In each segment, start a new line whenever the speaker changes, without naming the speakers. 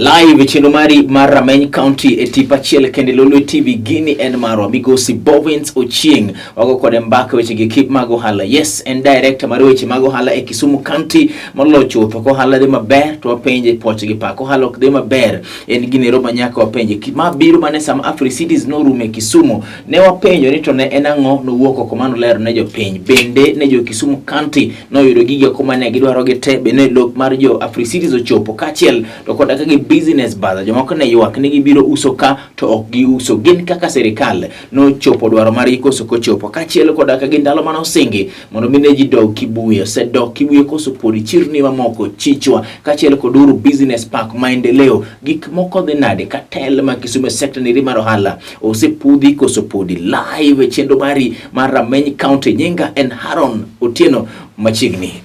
Live e chenro mari mar Rameny County e tipo achiel kende Lolwe TV. Gini en marwa migosi Bowens Ochieng. Wago kode mbaka weche gi kip mag ohala. Yes, en director mar weche mag ohala e Kisumu County moloyo chutho. Kohala dhi maber to wapenje poch gi pak. Ohala ok dhi maber en ginero ma nyaka wapenje. Ma biro mane sama Africities norumo e Kisumu. Ne wapenjo ni to ne en ang'o nowuok oko mano lero ne jopiny. Bende ne jo Kisumu County noyudo gigo kuma ne gidwaro gi te. Bende lok mar jo Africities ochopo kaachiel to koda ka gi business bazaar. Jomoko ne ywak ni gibiro uso ka to ok giuso. Gin kaka sirikal nochopo dwaro margi koso kochopo. Kaachiel koda ka gi ndalo mane osingi mondo mi ne ji dog Kibuye. Osedok Kibuye koso podi chirni mamoko chichwa kaachiel kod Uhuru Business Park maendeleo. Gik moko dhi nade katel ma Kisumu e sekta niri mar ohala osepudhi koso podi. Live e chenro mari mar Rameny County. Nyinga en Haron Otieno machiegni.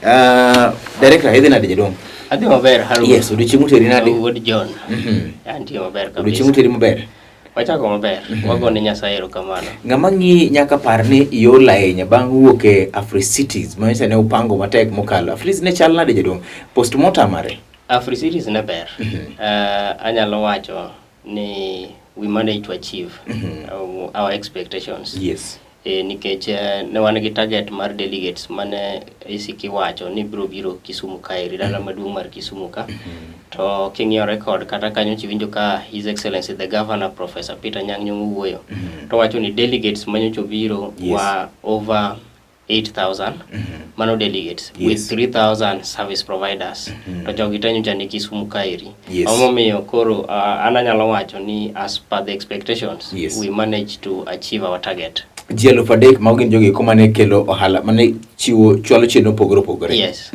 Director, idhi nade jaduong'?
Adhi maber Harun.
Yes, odiochieng' oteri nade?
Wuod John. Antie maber kabisa.
Odiochieng' oteri maber.
Wachako maber. Wagone Nyasaye erokamano.
Ng'ama ng'i nyaka par ni iol ahinya bang' wuok e Africities manyiso ne upango matek mokalo. Africities ne chal nade jaduong'? Postmortem mare?
Africities ne ber. Anyalo wacho ni we managed to achieve our expectations.
Yes.
Nikech ne wan gi target mar delegates mane isiki wacho ni biro biro Kisumu kaeri, dala maduong' mar Kisumu ka. To king'iyo record kata kanyo chiwinjo ka His Excellency the Governor Professor Peter Anyang' Nyong'o wuoyo. To wacho ni delegates manyocha obiro were over 8,000 mano delegates with 3,000 service providers. To jogi te nyocha ni Kisumu kaeri. Omomiyo koro an anyalo wacho ni as per the expectations we managed to achieve our target.
Ji 3,000 mago gin jogo eko mane kelo ohala mane chiwo chwalo chenro mopogore opogore.
Yes.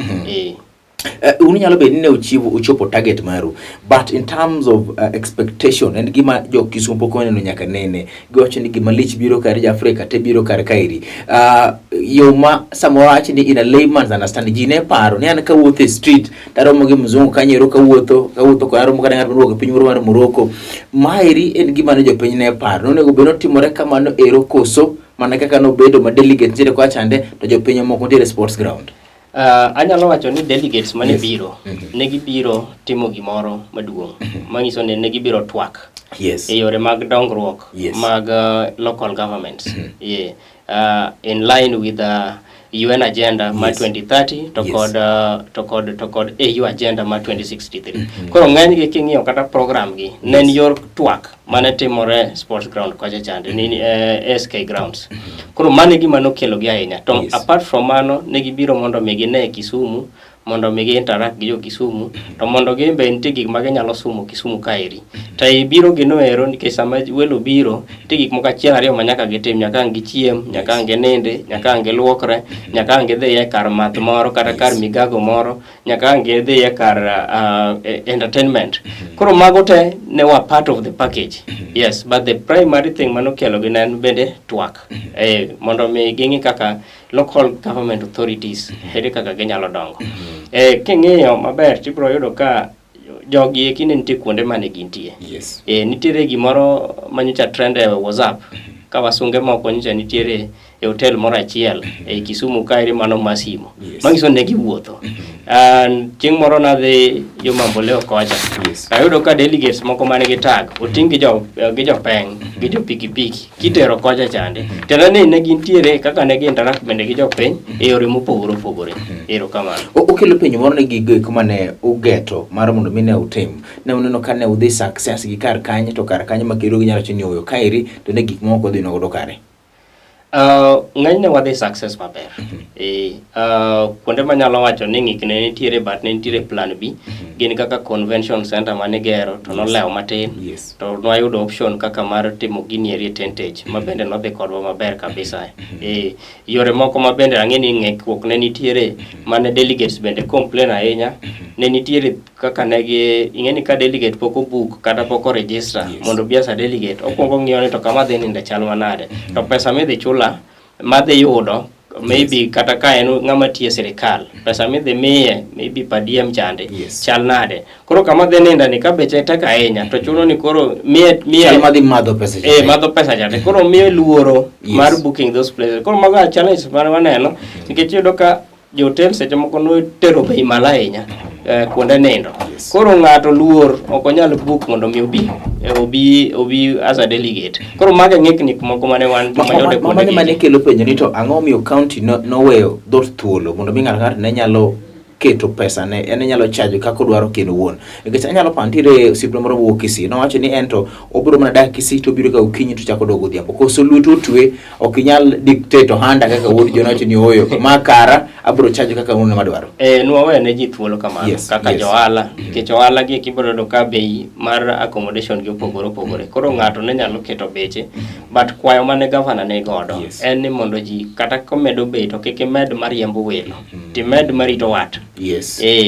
Un nyalo bedo ni ne uchiwo uchopo target maru, but in terms of expectation en gima jo Kisumu pok oneno nyaka nene. Giwacho ni gima lich biro kar jo Afrika te biro kar kaeri. Yo ma samoro awach ni in a layman's understanding ji ne paro ni an kawuotho e street taromo gi mzungu kanyero kawuotho kawuotho kod aromo kata ng'at mowuok e piny moro mar Morocco. Maeri en gima ne jopiny ne paro. Nonego bed ni otimore kamano ero koso mana kaka nobedo ma delegates nitiere kocha chande to jopiny moko nitiere sports ground.
Anyalo wacho ni delegates mane biro ne gibiro timo gimoro maduong' manyiso ni ne gibiro twak e yore mag dongruok mag local governments. Yeah. In line with the UN agenda mar 2030 to kod to kod AU agenda mar 2063. Koro ng'eny gi king'iyo kata program gi ne en yor twak mane timore sports ground kocha chande ni SK grounds. Koro mano e gima nokelo gi ahinya. To apart from mano ne gibiro mondo mi gine Kisumu mondo mi gi interact gi jo Kisumu to mondo gin be nitie gik ma ginyalo sumo Kisumu kaeri. To ei biro gi noero nikech sama welo biro nitie gik moko achiel ariyo ma nyaka gitim, nyaka ang' gichiem, nyaka ang' ginindi, nyaka ang' giluokre, nyaka ang' gidhi e kar math moro kata kar migago moro, nyaka ang' gidhi e kar entertainment. Koro mago te ne were part of the package. Yes, but the primary thing manokelo gi ne en bende twak. Mondo mi ging'i kaka local government authorities ere kaka ginyalo dongo. King'iyo maber tibiro yudo ka jogi eki ne nitie kuonde mane gintie. Nitiere gimoro manyocha trend e WhatsApp ka wasunge moko nyocha nitiere e hotel moro achiel e Kisumu kaeri mano Massimo. Manyiso ni ne giwuotho. Chieng' moro nadhi yo Mamboleo kocha. Ayudo ka delegates moko man gi tag oting' gi jo gi jopeng' gi jo pikipiki kitero kocha chande. Tiende ni ne gintiere kaka ne gi interact bende gi jopiny e yore mopogore opogore. Erokamano.
Okelo penjo moro ni gigo eko mane ugeto mar mondo mi ne utim. Ne uneno ka ne udhi success gi kar kanye to kar kanye ma kendo ginyalo wacho ni ooyo kaeri to ne gik moko odhi godo kare.
Ng'enyne wadhi success maber. Kuonde manyalo wacho ni ng'ik ne nitiere but ne nitiere plan B gin kaka convention center mane igero to nolewo matin. To nwayudo option kaka mar timo gini eri e tentage ma bende nodhi kodwa maber kabisa. Yore moko ma bende ang'e ni ng'ikruok ne nitiere mane delegates bende complain ahinya. Ne nitiere kaka ne gi ing'e ni ka delegate pok obook kata pok o register mondo obi as a delegate okwongo ng'iyo ni to kama adhi ninde chal manade to pesa midhi chula madhi yudo maybe kata ka en ng'ama tiyo e sirikal pesa midhi miye maybe per diem chande chal nade koro kama dhi ninde ni ka beche tek ahinya to chuno ni koro miye miye
Chal madhi madho pesa cha.
Madho pesa chande koro miye luoro mar booking those places. Koro mago are challenges mane waneno nikech iyudo ka jo hotel seche moko notero bei malo ahinya. Kuonde nindo. Koro ng'ato luor ok onyal book mondo mi obi obi obi as a delegate. Koro mago e ng'ikni moko mane wan mayudo kuonde
mane mane kelo penjo ni to ang'o omiyo county noweyo dhoot thuolo mondo mi ng'ato ng'ato ne nyalo keto pesa ne en nyalo charge kaka odwaro kendo wuon, nikech anyalo paro nitiere osiepna moro mowuok Kisii, nowacho ni en to obiro mana dak Kisii to obiro ka okinyi to chako dok godhiambo, koso lwetu otwe, ok inyal dictate ohanda kaka wuod jo nowacho ni ooyo ma kara abiro charge kaka wuon madwaro.
Nwaweyo ne ji thuolo kamano kaka johala, nikech ohala gi eki ibiro yudo ka bei mar accommodation gi opogore opogore. Koro ng'ato ne nyalo keto beche, but kwayo mane gavana ne godo en ni mondo ji kata komedo bei to kik imed mariembo welo, timed marito wat.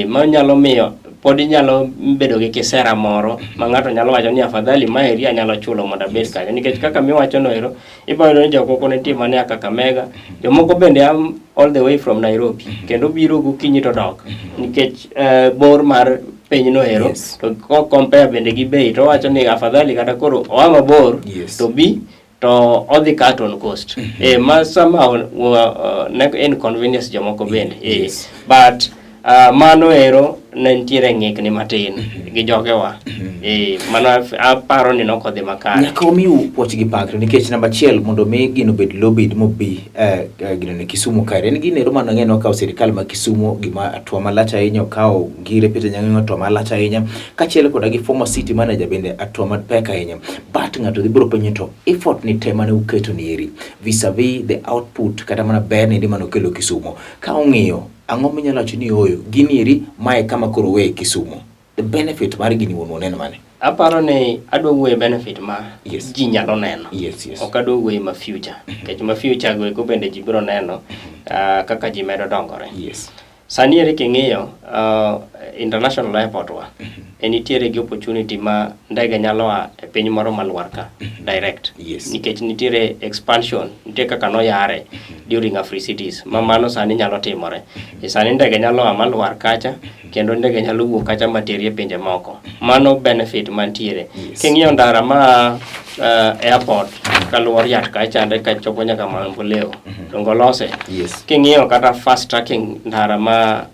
Ma nyalo miyo pod inyalo bedo gi kisera moro ma ng'ato nyalo wacho ni afadhali maeri anyalo chulo mondo abed kanyo, nikech kaka miwacho no ero ibiro yudo ni jok moko nitie mane a Kakamega, jomoko bende a all the way from Nairobi kendo biro gokinyi to dok nikech bor mar piny no ero to ko compare bende gi bei to owacho ni afadhali kata koro oa mabor to bi to odhi cut on cost ma somehow ne inconvenience jomoko bende but mano ero ne nitiere ng'ikni matin gi jogewa mano aparo ni nokodhi makare.
Nyaka wamiu puoch gi pak nikech namba achiel mondo mi gino obed lobbied mobi gino ne Kisumu kae en gino ero mano ng'e nokawo sirikal ma Kisumu gima hatua malach ahinya, okawo Ngire Peter Nyang'eng' hatua malach ahinya, kaachiel koda gi former city manager bende hatua mapek ahinya, but ng'ato dhi biro penjo to effort ni te mane uketo ni eri vis-a-vis the output kata mana ber ni mane okelo Kisumu, ka ung'iyo ang'o minyalo wacho ni ooyo gini eri mae kama koro weye Kisumu, the benefit mar gini wuon wuon en mane?
Aparo ni adwa wuoyo benefit ma ji nyalo neno.
Yes, yes.
Ok adwa wuoyo ma future, nikech ma future go eko bende ji biro neno kaka ji medo dongore. Sani eri king'iyo international airport wa e nitiere gi opportunity ma ndege nyalo a e piny moro malwar ka direct nikech nitiere expansion, nitie kaka noyare during Africities ma mano sani nyalo timore. E sani ndege nyalo a malwar kacha kendo ndege nyalo wuok kacha materi e pinje moko. Mano benefit mantiere. King'iyo ndara ma airport kaluwo Riat kachande kachopo nyaka Mamboleo, dongo lose. King'iyo kata fast tracking ndara ma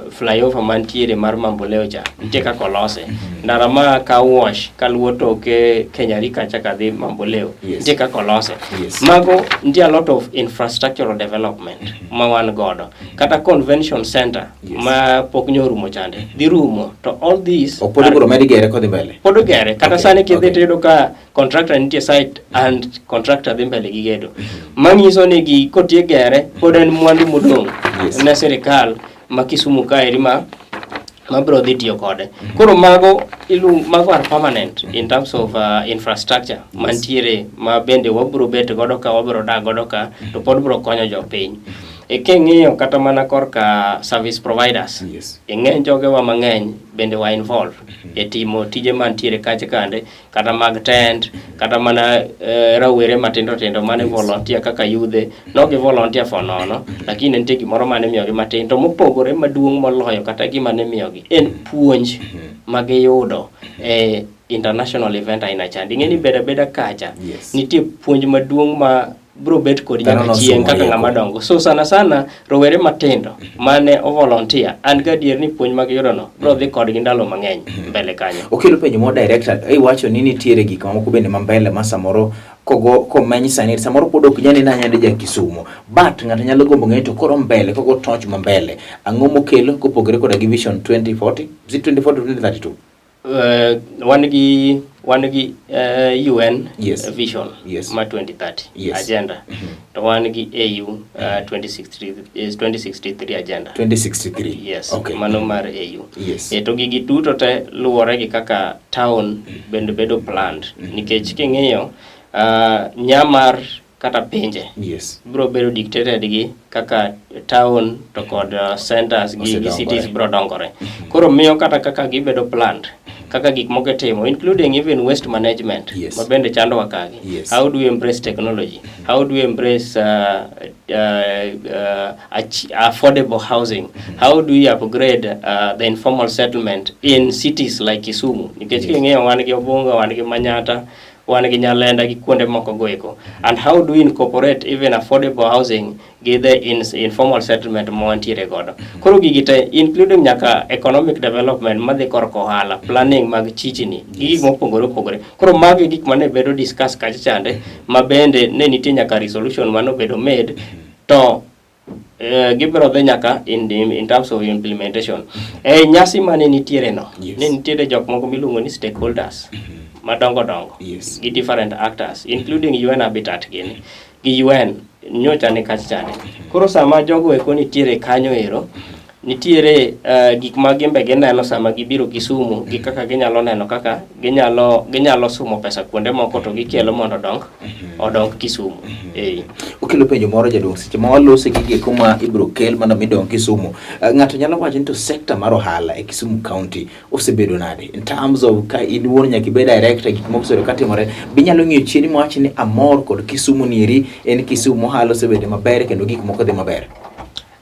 flyover mantiere mar Mamboleo cha, nitie kaka olose. Ndara ma car wash kaluwo toke Kenyari kacha kadhi Mamboleo, nitie kaka olose. Mago nitie a lot of infrastructural development ma wan godo. Kata convention center ma pok nyorumo chande, dhi rumo to all these
Ok pod ibiro med gere kodhi mbele.
Pod gere kata sani kidhi tiyudo ka contractor nitie site and contractor dhi mbele gi gedo, manyiso ni gi kotiek gere pod en mwandu modong' ne sirikal ma Kisumu kaeri ma mabiro dhi tiyo kode. Koro mago ilu mago are permanent in terms of infrastructure mantiere ma bende wabiro bet godo ka wabiro dak godo ka to pod biro konyo jopiny. E king'iyo kata mana korka service providers, e ng'eny jogewa mang'eny bende wa involve e timo tije mantiere kacha kande, kata mag tent, kata mana rawere matindo tindo mane volunteer kaka yudhe no gi volunteer for nono, lakini nitie gimoro mane miyogi matin to mopogore maduong' moloyo kata gima ne miyogi en puonj magiyudo e international event aina chande. Ing'e ni bedo abeda kacha nitie puonj maduong' ma biro bet kodi
Dhano
nyaka chieng'
nosomo
kaka
rieko.
ng'ama dongo. So sana sana rowere matindo mane o volunteer, an gadier ni puonj magiyudo no biro dhi kodgi ndalo mang'eny mbele kanyo.
Okelo penjo mo director, iwacho ni nitiere gik mamoko bende ma mbele ma samoro kogo komeny sani samoro pod ok nyal neno anyalo ja Kisumu, but ng'ato nyalo gombo ng'eyo to koro mbele kogo toch ma mbele ang'o mokelo kopogore koda gi vision 2040, is it 2040 or 2032?
Wan gi UN vision ma 2030 agenda to wan gi AU 2063 is 2063 agenda.
2063.
Yes. Mano mar AU. To gigi duto te luwore gi kaka town bende bedo planned, nikech king'iyo nya mar kata pinje biro bedo dictated gi kaka town to kod centers gi
Osedongore.
cities biro dongore. Koro miyo kata kaka gibedo planned, kaka gik moko itimo, including even waste management ma bende chandowa kagi. How do we embrace technology? How do we embrace affordable housing? How do we upgrade the informal settlement in cities like Kisumu? Nikech king'iyo wan gi Obunga, wan gi Manyata, wan gi Nyalenda gi kuonde moko go eko. And how do we incorporate even affordable housing gi the informal settlement ma wantiere godo. Koro gigi te including nyaka economic development madhi korka ohala, planning mag chichni gi gik mopogore opogore. Koro magi gik mane bedo discuss kacha chande ma bende ne nitie nyaka resolution manobedo made to gibiro dhi nyaka in terms of implementation. E nyasi mane nitiere no, ne nitiere jok moko miluongo ni stakeholders madongo dongo gi different actors including UN Habitat gini gi UN nyocha ni kacha chande. Koro sama jogo eko nitiere kanyo ero, nitiere gik ma gimbe gineno sama gibiro Kisumu gi kaka ginyalo neno kaka ginyalo sumo pesa kuonde moko to gikelo mondo odong Kisumu.
Okelo penjo moro jaduong', seche ma walose gi gik ma ibiro kel mondo mi dong Kisumu, ng'ato nyalo wacho ni to sector mar ohala e Kisumu County osebedo nade in terms of ka in wuon nyaka ibed director, gik moko osebedo katimore, binyalo ng'iyo chien mawach ni amor kod Kisumu nieri, en Kisumu ohala osebedo maber kendo gik moko dhi maber.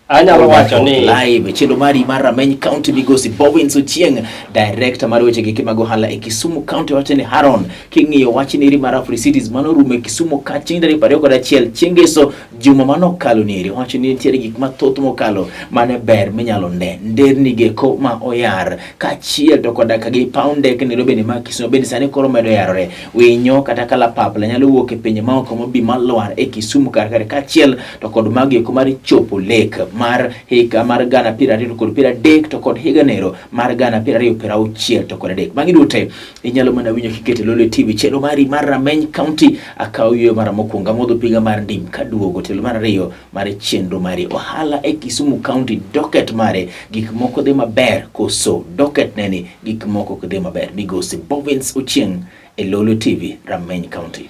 Anyalo wacho ni
live chenro mari mar Rameny County migosi Bowens Ochieng, director mar weche gike mag ohala e Kisumu County, wacho ni Haron, king'iyo wach neri mar Africities mano rumo e Kisumu ka chieng' tarik 21 chieng' ngeso juma mano okalo nieri, wacho ni nitiere gik mathoth mokalo mane ber minyalo ne nderni geko ma oyar kaachiel to koda ka gi paw ndeke nero bende ma Kisumu bende sani koro medo yarore, winyo kata kalapapla nyalo wuok e pinje maoko mobi malwar e Kisumu kar kare, kaachiel to kod mago eko mar chopo lek mar higa mar 2030 to kod higa nero mar 2063. Magi duto inyalo mana winjo kiketo Lolwe TV chenro mari mar Rameny County. Akawo yueyo mara mokwongo, amodho piga mar ndim kaduogo tielo mar ariyo mar chenro mari ohala e Kisumu County. Docket mare gik moko dhi maber koso docket neni gik moko ok dhi maber? Migosi Bowens Ochieng e Lolwe TV Rameny County.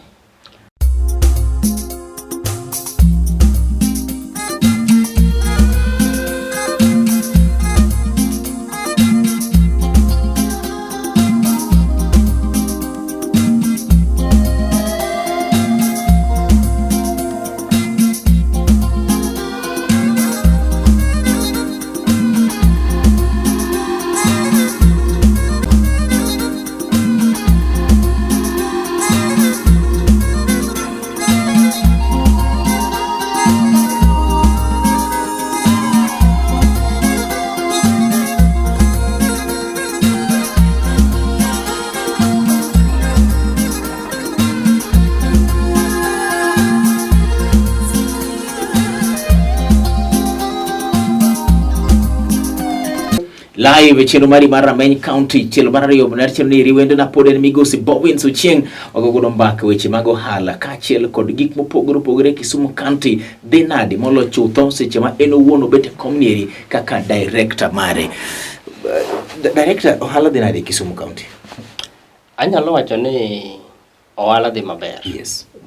Live chenro mari mar Rameny County, tielo mar ariyo mar chenro ni riwendo na pod en migosi Bowens Ochieng, wago godo mbaka weche mag ohala kaachiel kod gik mopogore opogore Kisumu County dhi nade molo chutho seche ma en owuon obet e kom nieri kaka director mare. Director, ohala dhi nade Kisumu County?
Anyalo wacho ni ohala dhi maber.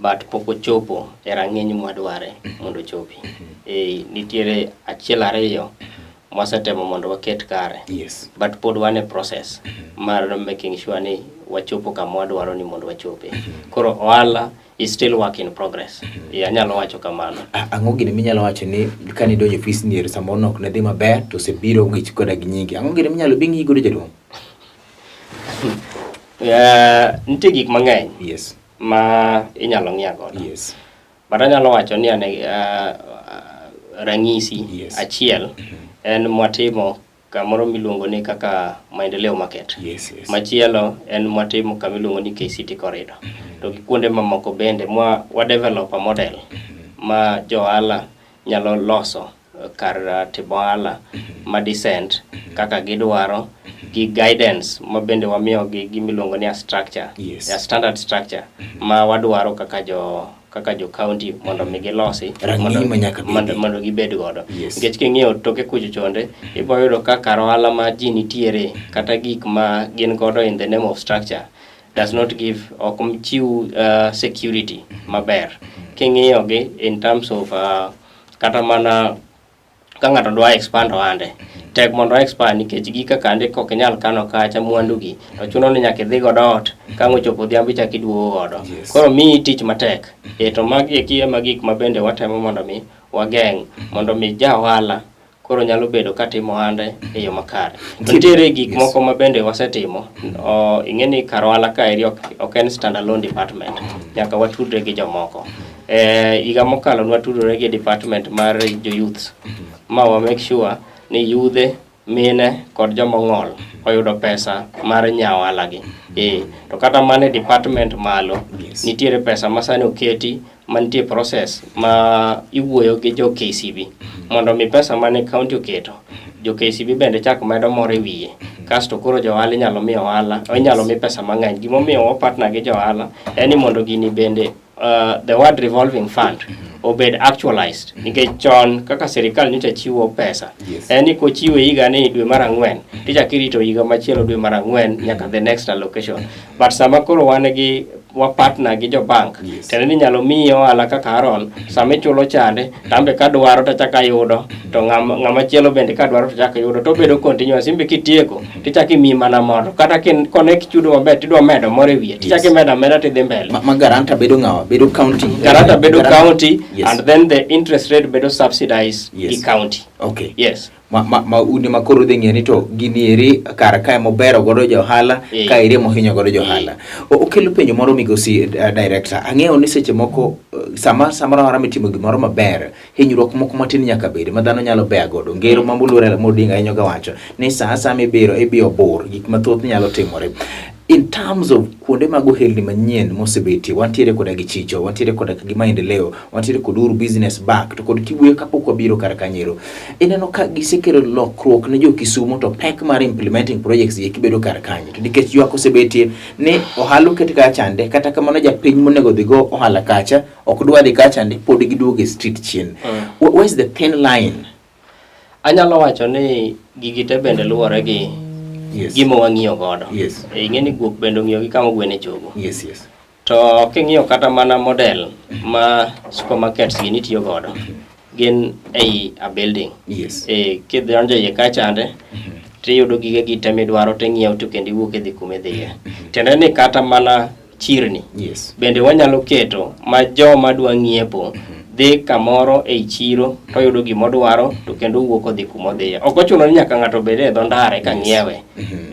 But pok ochopo e rang'iny mwadware mondo ochopi. Nitiere achiel ariyo mwasetemo mondo waket kare. But pod wan e process mar making sure ni wachopo kama wadwaro ni mondo wachope. Koro ohala is still work in progress. Anyalo wacho kamano.
Ang'o gini minyalo wacho ni kane idonjo e ofis ni samoro ok ne dhi maber to osebiro gi koda gi nyingi? Ang'o gini minyalo bi ng'iyi godo jaduong'?
Nitie gik mang'eny ma inyalo ng'iya godo. But anyalo wacho ni ane ranyisi achiel en mwatimo kamoro miluongo ni kaka Maendeleo Market. Machielo en mwatimo kama iluongo ni KCT Corridor. To gi kuonde mamoko bende mwa wa develop a model ma jo ohala nyalo loso kar timo ohala ma decent kaka gidwaro gi guidance ma bende wamiyo gi gimiluongo ni a structure, a standard structure ma wadwaro kaka jo county mondo mi gilosi mondo gibed godo. Nikech king'iyo toke kucho chonde, ibiro yudo ka kar ohala ma ji nitiere kata gik ma gin godo in the name of structure does not give, ok chiw security maber. King'iyo gi in terms of kata mana ka ng'ato dwa expand ohande, tek mondo o expand nikech gika kande ok inyal kano kacha mwandu gi, to chuno ni nyaka idhi godo ot ka ang' ochopo odhiambo ichako iduogo godo. Koro miyi tich matek. To magi eki ema gik ma bende watemo mondo mi wageng' mondo mi ja ohala koro nyalo bedo katimo ohande e yo makare. To nitiere gik moko ma bende wasetimo. Ing'e ni kar ohala kaeri ok en standalone department. Nyaka watudre gi jomoko. Higa mokalo nwatudore gi department mar jo youth ma wa make sure ni yudhe, mine kod joma ong'ol oyudo pesa mar nyawo ohala gi. To kata mana e department malo, nitiere pesa ma sani oketi mantie process ma iwuoyo gi jo KCB mondo mi pesa mane county oketo jo KCB bende chak medo moro e wiye kasto koro jo ohala inyalo mi ohala inyalo mi pesa mang'eny. Gimomiyo wa partner gi jo ohala en ni mondo gini bende the word revolving fund obed actualized nikech chon kaka sirikal nyocha chiwo pesa en ni kochiwe higa ni dwe mar ang'wen tichak irito higa machielo dwe mar ang'wen nyaka the next allocation, but sama koro wan gi wa partner gi jo bank tiende ni inyalo miyi ohala kaka Aaron sama ichulo chande tambe kadwaro tachako ayudo to ng'ama chielo bende kadwaro to chako yudo to obedo continuous imbe kitieko tichako imiyi mana moro kata connect chudo maber tidwa medo moro e wiye tichako imedo ameda tidhi mbele.
Ma guarantor bedo ng'awa? Bedo county?
Guarantor bedo county and then the interest rate bedo subsidized gi county. Yes.
Ma un ema koro udhi ng'eyo ni to gini eri kar kae mobero godo jo ohala, ka eri mohinyo godo jo ohala. Okelo penjo moro migosi director. Ang'eyo ni seche moko sama samoro amora mitimo gimoro maber, hinyruok moko matin nyaka bed ma dhano nyalo beya godo. Ngero ma moluor Raila Odinga hinyo ga wacho ni sa asaya mibiro ibiyo bur, gik mathoth nyalo timore. In terms of kuonde mag ohelni manyien mosebetie, wantiere koda gi Chicho, wantiere koda gi Maendeleo, wantiere kod Uhuru Business Park, to kod Kibuye kapok wabiro kar kanyero. Ineno ka gisekelo lokruok ne jo Kisumu to pek mar implementing projects gi bedo kar kanye. To nikech ywak osebetie ni ohala oket kacha chande, kata kamano japiny monego dhi go ohala kacha, ok dwa dhi kacha chande, pod giduogo e street chien. Where is the thin line?
Anyalo wacho ni gigi te bende luwore gi gima wang'iyo godo. Ing'e ni guok bende ong'iyo gi kama gwene chogo. To king'iyo kata mana model ma supermarkets gi nitiyo godo, gin ei a building. Kidonjo iye kachande, tiyudo gige gi te midwaro ting'iewo to kendo iwuok idhi kuma idhiye. Tiende ni kata mana chirni bende wanyalo keto ma joma dwa ng'iepo dhi kamoro ei chiro toyudo gimodwaro to kendo owuok odhi kumodhiye. Ok ochuno ni nyaka ng'ato obed e dho ndara eka ng'iewe.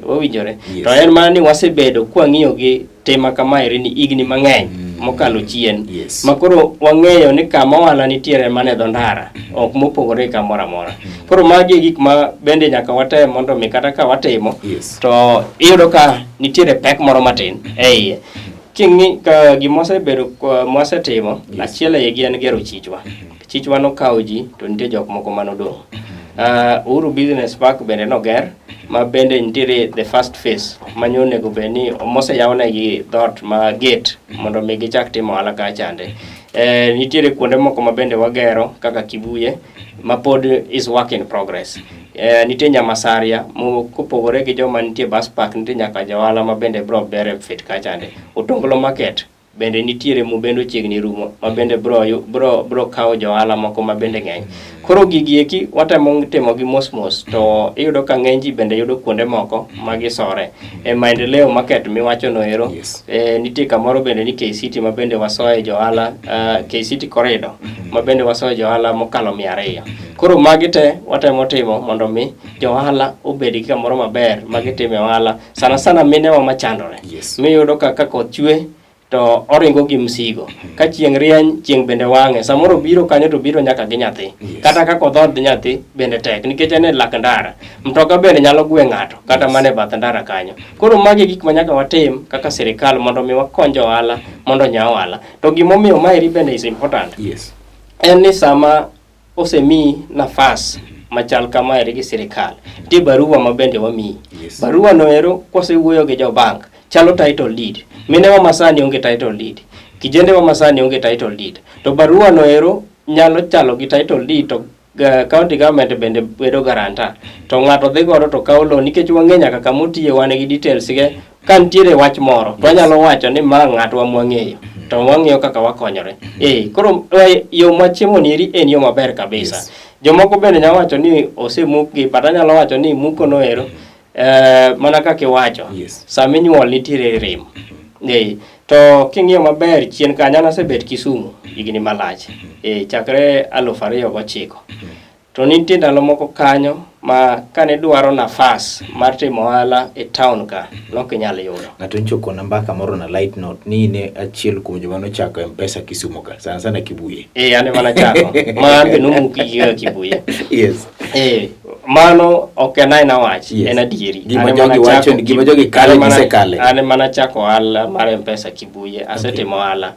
Wawinjore? To en mana ni wasebedo kwang'iyo gi tema kamaeri ni higni mang'eny mokalo chien. Ma koro wang'eyo ni kama ohala nitiere mana e dho ndara, ok mopogore gi kamoro amora. Koro magi e gik ma bende nyaka watem mondo mi kata ka watimo to iyudo ka nitiere pek moro matin e iye. King'i ka gimosebedo mwasetimo, achiel e gi en gero chichwa. Chichwa nokawo ji to nitie jok moko manodong'. Uhuru Business Park bende noger ma bende nitiere the first phase manyo onego bed ni moseyawnegi dhoot ma gate mondo mi gichak timo ohala kachande. Nitiere kuonde moko ma bende wagero kaka Kibuye ma pod is work in progress. Nitie Nyamasaria kopogore gi joma nitie bus park nitie nyaka johala ma bende bro benefit kachande. Otonglo Market bende nitiere mobende ochiegni rumo ma bende bro kawo johala moko ma bende ng'eny. Koro gigi eki watemo timo gi mos mos to iyudo ka ng'eny ji bende yudo kuonde moko ma gisore. E Maendeleo Market miwacho no ero, nitie kamoro bende ni K-City ma bende wasoye johala, K-City Corridor ma bende wasoye johala mokalo 200. Koro magi te watemo timo mondo mi johala obed gi kamoro maber ma gitime ohala, sana sana minewa machandore. Miyudo ka koth chwe to oringo gi msigo. Ka chieng' rieny, chieng' bende wang'e. Samoro obiro kanyo to obiro nyaka gi nyathi. Kata kaka odhodh nyathi bende tek nikech en e lak ndara. Mtoka bende nyalo gwe ng'ato kata mana e bath ndara kanyo. Koro magi e gik ma nyaka watim kaka sirikal mondo mi wakony jo ohala mondo onya ohala. To gimomiyo maeri bende is important. En ni sama osemiyi nafas machal kamaeri gi sirikal, nitie barua ma bende wamiyi. Barua no ero kwasewuoyo gi jo bank chalo title deed. Minewa masani onge title deed. Kijendewa masani onge title deed. To barua no ero nyalo chalo gi title deed to county government bende bedo guarantor. To ng'ato dhi godo to kawo loan nikech wang'e nyaka kama otiye wan gi details ge. Ka nitiere wach moro to wanyalo wacho ni ma ng'atwa mwang'eyo to wang'iyo kaka wakonyore. Koro yo machiemo ni eri en yo maber kabisa. Jomoko bende nyalo wacho ni osemukgi, but anyalo wacho ni muko no ero mana kaka iwacho, sama inyuol nitiere rem. To king'iyo maber chien kanyo an asebet Kisumu higni malach. Chakre 2009. To nitie ndalo moko kanyo ma kane dwaro nafas mar timo ohala e town ka, nok inyal yudo.
Ng'ato nyocha okona mbaka moro na light note ni in e achiel kuom joma nochako M-Pesa Kisumu ka, sana sana Kibuye.
Eh, an ema nachako. Ma an be nomuki gi Kibuye.
Yes.
Eh, mano ok en aena wach,
Yes.
en adieri.
Gima
An ema
jogi
nachako
wacho ni- gima jogi kale
an ema na-
gisekale.
An ema nachako ohala mar M-Pesa Kibuye, asetimo ohala.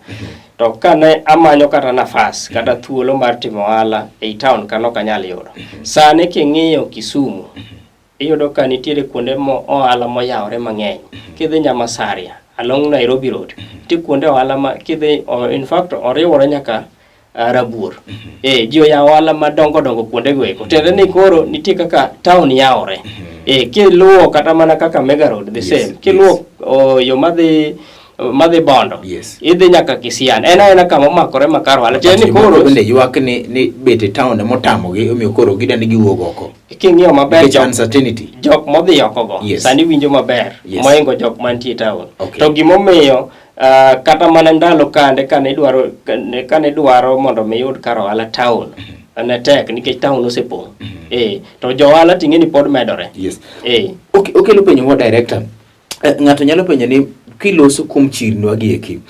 To kane amanyo kata nafas, kata thuolo mar timo ohala ei town ka nok anyal yudo. Sani king'iyo Kisumu, iyudo ka nitiere kuonde mo ohala moyawore mang'eny. Kidhi Nyamasaria, along Nairobi Road, nitie kuonde ohala ma kidhi, in fact oriwore nyaka Rabuor. Eh, ji oyawo ohala madongo dongo kuonde go eko. Tiende ni koro nitie kaka town yawore. Eh, kiluwo kata mana kaka Mega Road the same. Kiluwo yo madhi Bondo. Idhi nyaka Kisian. En aena kama omakore ma kar ohala. Tiende ni koro
bende ywak ni bet e town motamogi omiyo koro gidwa ni giwuog oko.
King'iyo maber
Nikech uncertainty.
jok modhi oko go sani winjo maber mohingo jok mantie e town. To gimomiyo kata mana ndalo kande kane idwaro mondo mi iyud kar ohala town ne tek nikech town osepong'. To jo ohala ting'e ni pod medore.
Yes. Okelo penjo mo director. Ng'ato nyalo penjo ni kiloso kuom chirni gi eki.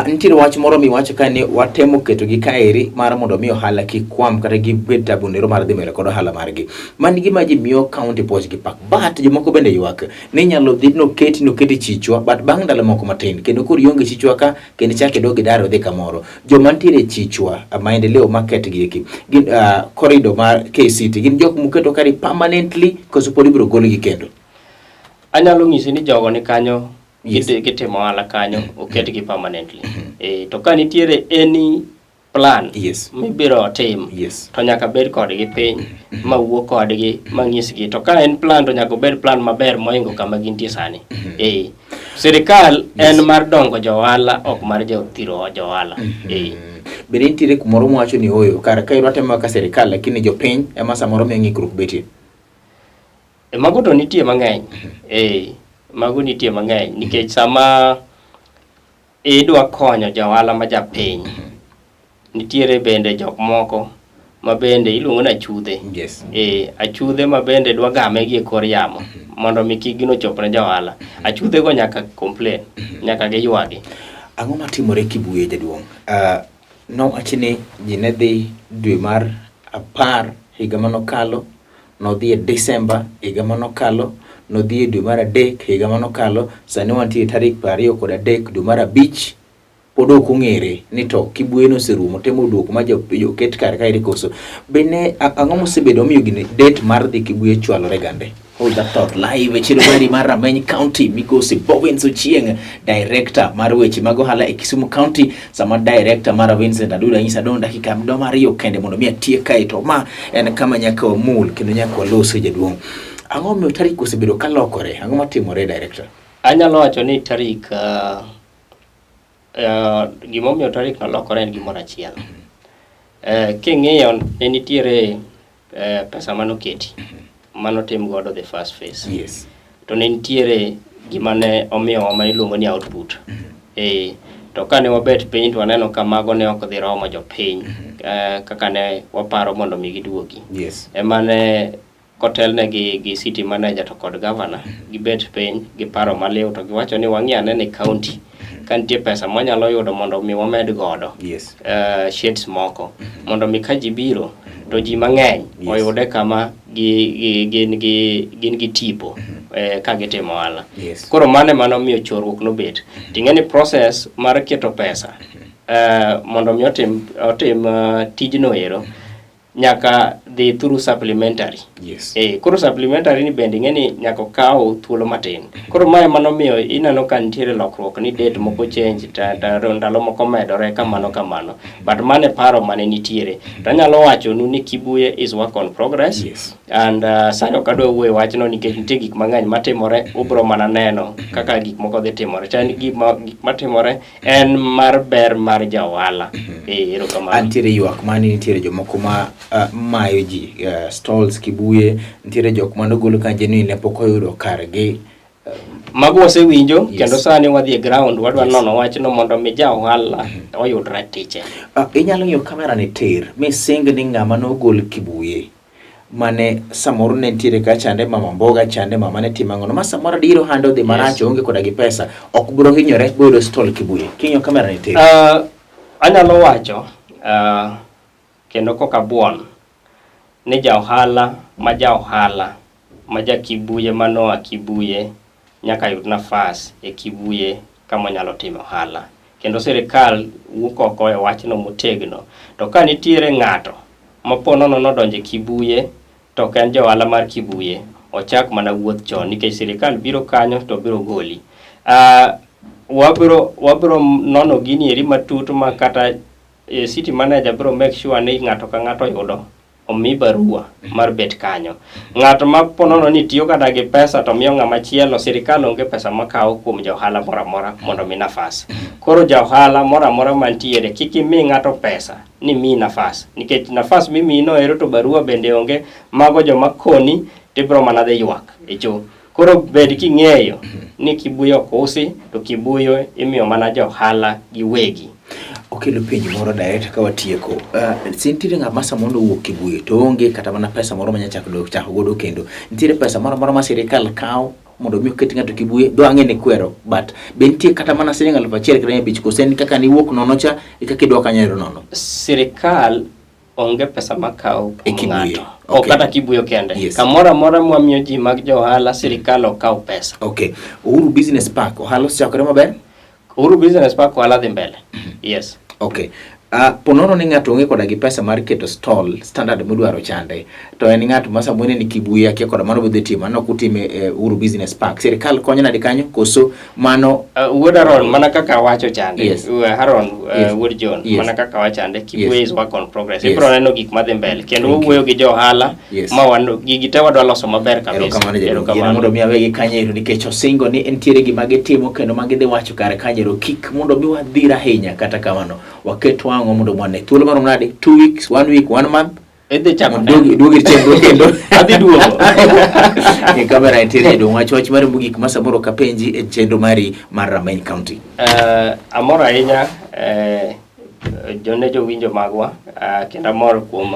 Nitiere wach moro miwacho ka ni watemo keto gi kaeri mar mondo mi ohala kik kwam kata gibed tabu nero mar dhi mbele kod ohala margi. Mano gima ji miyo county puoch gi pak. But jomoko bende ywak ni inyalo dhi noketi chichwa but bang' ndalo moko matin kendo koro ionge chichwa ka kendo ichak idog idar odhi kamoro. Joma nitiere chichwa maendeleo market gi eki gin corridor mar KCT gin jok muketo kari permanently koso pod ibiro golgi kendo?
Anyalo nyisi ni jogo ni kanyo gitimo ohala kanyo oketgi permanently. To ka nitiere any plan mibiro tim to nyaka bed kodgi piny ma wuo kodgi ma nyisgi. To ka en plan to nyaka obed plan maber mohingo kama gintie sani. Sirikal en mar dongo jo ohala ok mar thiro jo ohala.
Bende nitiere kumoro mwacho ni oyo kar ka idwa temo kaka sirikal lakini jopiny ema samoro miyo ng'ikruok betie?
Mago to nitie mang'eny. Mago nitie mang'eny nikech sama idwa konyo ja ohala ma japiny, nitiere bende jok moko ma bende iluongo ni achudhe. Achudhe ma bende dwa game gi e kor yamo mondo mi kik gino chop ne ja ohala. Achudhe go nyaka complain, nyaka giywagi.
Ang'o matimore Kibuye jaduong'? Nowachi ni ji ne dhi dwe mar 10 higa manokalo, nodhi e Desemba higa manokalo, nodhi e dwe mar 3 higa manokalo, sani wantie tarik 23 dwe mar 5, pod ok ong'ere ni to Kibuye noserumo, temo duoko ma joket kar kaeri koso. Bende ang'o mosebedo omiyo gini date mar dhi Kibuye chwalore gande? Hold that thought live e chiro mari mar Rameny County, migosi Bowens Ochieng, director mar weche mag ohala e Kisumu County, sama director mar Vincent Aduda nyisa dong dakika mdomo 2 kende mondo mi atiek kae to ma en kama nyaka wamul kendo nyaka walose jaduong'. Ang'o momiyo tarik osebedo kalokore? Ang'o matimore director?
Anyalo wacho ni tarik gimomiyo tarik nolokore en gimoro achiel. King'iyo ne nitiere pesa manoketi manotim godo the first phase. To ne nitiere gima ne omiyowa ma iluongo ni output. To kane wabet piny to waneno ka mago ne ok dhi romo jopiny kaka ne waparo mondo mi giduogi. Ema ne kotelne gi city manager to kod governor gibet piny gi paro maliw to giwacho ni wang'i ane ni county ka nitie pesa mwanyalo yudo mondo mi wamed godo sheds moko mondo mi ka ji biro to ji mang'eny oyude kama gin gi tipo ka gitimo ohala. Koro mano ema nomiyo chorruok nobet. Ting'e ni process mar keto pesa mondo mi otim tijno ero nyaka dhi through supplementary. Koro supplementary ni bende ing'e ni nyaka okaw thuolo matin. Koro mae ema nomiyo ineno ka nitiere lokruok ni date moko change ndalo moko medore kamano kamano. But mano e paro mane nitiere. To anyalo wachonu ni Kibuye is work on progress. And sani ok adwa wuoyo wachno nikech nitie gik mang'eny matimore, ubro mana neno kaka gik moko dhi timore. To en gik matimore en mar ber mar ja ohala. Erokamano.
Antiere ywak mani nitiere jomoko ma mayo ji stalls Kibuye, nitiere jok manogol ka genuinely pok oyudo kargi.
Mago wasewinjo kendo sani wadhi e ground wadwa nono wachno mondo mi ja ohala oyud ratiche.
Inyalo ng'iyo kamera ni tir mi sing ni ng'ama nogol Kibuye. mane samoro ne nitiere ka chande mama mboga chande mama ne timo ang'ono ma samoro adier ohande odhi marach oonge koda gi pesa ok biro hinyore boyudo stall Kibuye. King'iyo kamera ni tir.
Anyalo wacho kendo kok abuon ni ja ohala ma ja ohala ma ja Kibuye manoa Kibuye nyaka yud nafas e Kibuye kama onyalo timo ohala. Kendo sirikal wuok oko e wachno motegno. To ka nitiere ng'ato ma po nono nodonjo e Kibuye to ok en ja ohala mar Kibuye, ochak mana wuoth chon nikech sirikal biro kanyo to biro goli. Wabiro nono gini eri matut ma kata city manager biro make sure ni ng'ato ka ng'ato oyudo omi barua mar bet kanyo. Ng'at ma po nono ni tiyo kata gi pesa to miyo ng'ama chielo, sirikal onge pesa makawo kuom ja ohala moro amora mondo omi nafas. Koro ja ohala moro amora mantiere kik imi ng'ato pesa ni miyi nafas, nikech nafas mimiyi no ero to barua bende onge, mago joma koni tibiro mana dhi ywak e cho. Koro bed king'eyo ni Kibuye ok usi to Kibuye imiyo mana jo ohala giwegi.
Okelo penjo moro direct ka watieko. Si nitiere ng'ama samoro owuok Kibuye to onge kata mana pesa moro manya chako chako godo kendo. Nitiere pesa moro amora ma sirikal kawo mondo mi oket ng'ato Kibuye, dho ang'e ni kwero, but be nitie kata mana siling 1000 kata 500 kose en kaka niwuok nono cha e kaka idwa kanyo ero nono?
Sirikal onge pesa makawo kuom ng'ato. Ok kata Kibuye kende. Yes. Kamoro amora mwamiyo ji mag jo ohala, sirikal ok kaw pesa.
Okay. Uhuru Business Park, ohala osechakore maber?
Uhuru Business Park ohala dhi mbele. Yes.
Okay. Po nono ni ng'ato onge koda gi pesa mar keto stall standard modwaro chande to en ng'at ma samoro ni Kibuye akia koda mano bodhi timo aneno kutime e Uhuru Business Park. Sirikal konyo nade kanyo koso mano
Wuod Aaron mana kaka awacho chande. Yes. Aaron Yes. Wuod John Yes. mana kaka awacho chande Kibuye is work on progress. Yes. Ibiro neno gik madhi mbele kendo wawuoyo gi jo ohala ma wan gigi te wadwa loso maber kabisa.
Erokamano jaduong'. Yiena mondo mi awegi kanyo ero nikech osingo ni nitiere gima gitimo kendo ma gidhi wacho kar kanyo ero kik mondo mi wadhir ahinya kata kamano waket wang'wa mondo wane thuolo marom nade 2 weeks 1 week 1 month
Idhi chako
Duogi duogi chenro kendo.
Adhi duogo.
E kamera nitiere jaduong' wach wach mari mogik ma samoro kapenji e chenro mari mar Rameny County.
Amor ahinya ne jowinjo magwa kendo amor kuom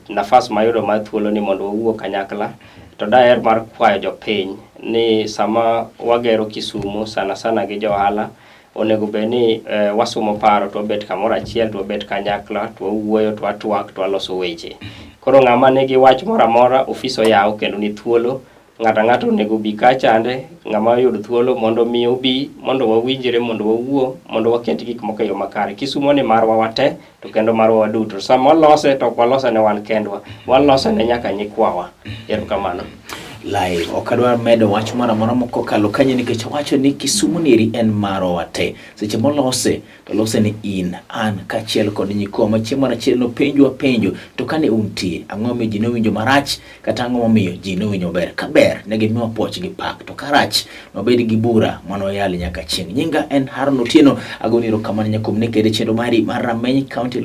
nafas mayudo mar thuolo ni mondo wawuo kanyakla to daher mar kwayo jopiny ni sama wagero Kisumu sana sana gi jo ohala onego bed ni wasumo paro to wabet kamoro achiel to wabet kanyakla to wawuoyo to watwak to waloso weche. Koro ng'ama nigi wach moro amora ofis oyaw kendo ni thuolo ng'ato ang'ata onego obi kachande ng'ama oyudo thuolo mondo mi obi mondo wawinjre mondo wawuo mondo waket gik moko e yo makare. Kisumo ni marwa wate to kendo marwa waduto. Sama walose to ok walose ne wan kendwa, walose ne nyaka nyikwawa. Erokamano.
Live ok adwar medo wach moro amora mokokalo kanyo nikech awacho ni Kisumu nieri en marwa wate. Seche molose to lose ni in, an kaachiel kod nyikwa ma chieng' moro achiel nopenjwa penjo to kane untie ang'o momiyo ji nowinjo marach kata ang'o momiyo ji nowinjo maber. Ka ber ne gimiwa puoch gi pak to ka rach nobed gi bura manoyal nyaka chieng'. Nyinga en Haron Otieno, agoni erokamano nyakuom ne kede chenro mari mar Rameny County.